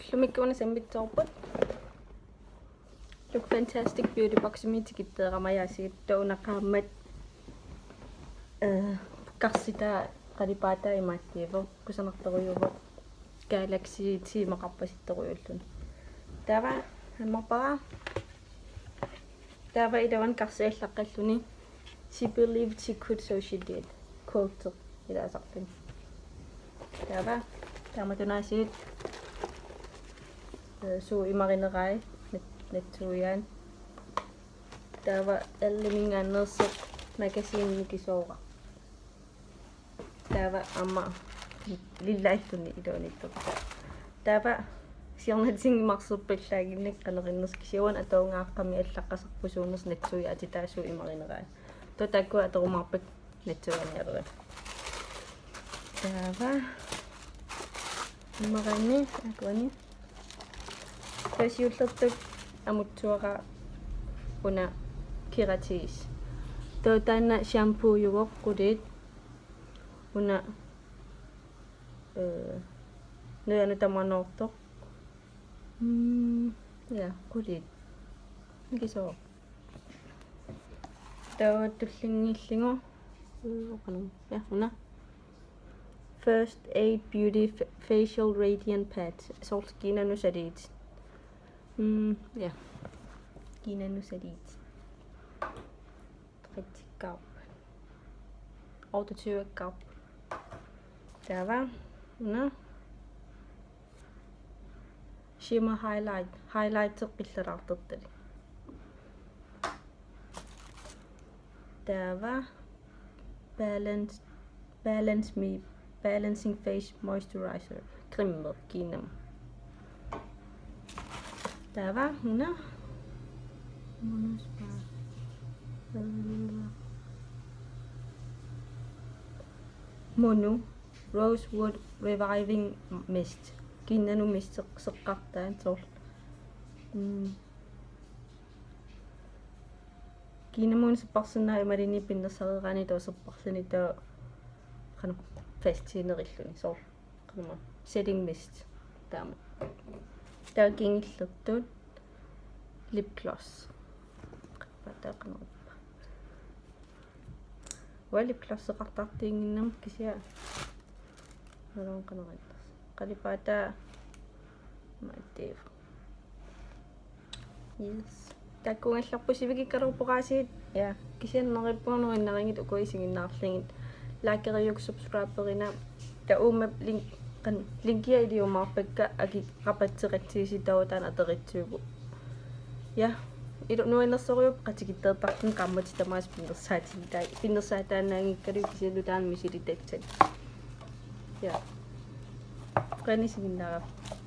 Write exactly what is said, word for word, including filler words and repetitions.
Ullumi una sammitsoorput. Look Fantastic Beauty Boximi tikitteeramajaasiit, taava una qaammat, eh, karsitaa qalipaataa imaattiivoq, kusanartorujuuvoq, Galaxy tiimaqarpasittorujuulluni. Taava ammarpara. Taava iluani karsi allaqqalluni. She believed she could, so she did. Quote ilaasarluni. Taava taamatunaasiit, eh, suut imarinerai nat-, natsuiaat. Taava Elle-minngaanneersoq magasini Nukisoora. Taava aamma lillaalluni iluaniittoq. Taava siornatigut marserpallaaginnaq qanoq innersoq, kisianni uanga atuagaaqqami allaqqasarpusuunersoq natsuiaatitaa suut imarinerai. Taava taakkua atorumaarpakka natsuiaanialerama. Taava imaanni akuani. Taava siullertut amutsuara una Keratis. Taava taanna shampoojuvoq qulit. Una, eh, nujanut tamanoortoq. Mm, ja, qulit. Nukisoora. Taava tullinnguullugu. Eh, qanoq. Ja, una. First Aid Beauty Fa-, Facial Radiant Pad. Soorlu kiinanut saliit. Mm, ja. Kiinanut saliit. Tretti gaup. Otteogtyve gaup. Taava una shimmer highlight. Highlight qillalaartortalik. Taava balance, Balance Me, Balancing Face Moisturizer. Creme kiinamut. Taava una. Mono Spa. Mono Rosewood Reviving Mist. Kiinanut mist seqqartaa soorlu. Mm. Kiinamut serparsinnaavat imaluunniit pinnersareeraanni taava serparluni taava qanoq festiinerilluni soorlu. Qanoq setting mist taama. Taava kingullertut lip gloss. Qanoq taava qanoq. Uanga lip glosseqartartinnginnama kisianni. Nalunqanerit. Qalipaataa imaattiivoq. Yes. Taakkuugallarput sivikikkaluarpoq aasiit. Ja, kisianni neriuppunga nuannarigit uku isiginnaarlugit. Likeriuk, subscriberina. Taava uuma link-, qan-, linkia iliumaarpakka aki rabatteqatsigissi taava taanna atorissaagut. Ja, ilu nuannersorujuupput qatikitseqartarluni qaammatit tamaasa pinnersaatigitai-, pinnersaataannaanngikkaluit kisianni taanna misilitassat. Ja. Qanoq isiginnaaravit.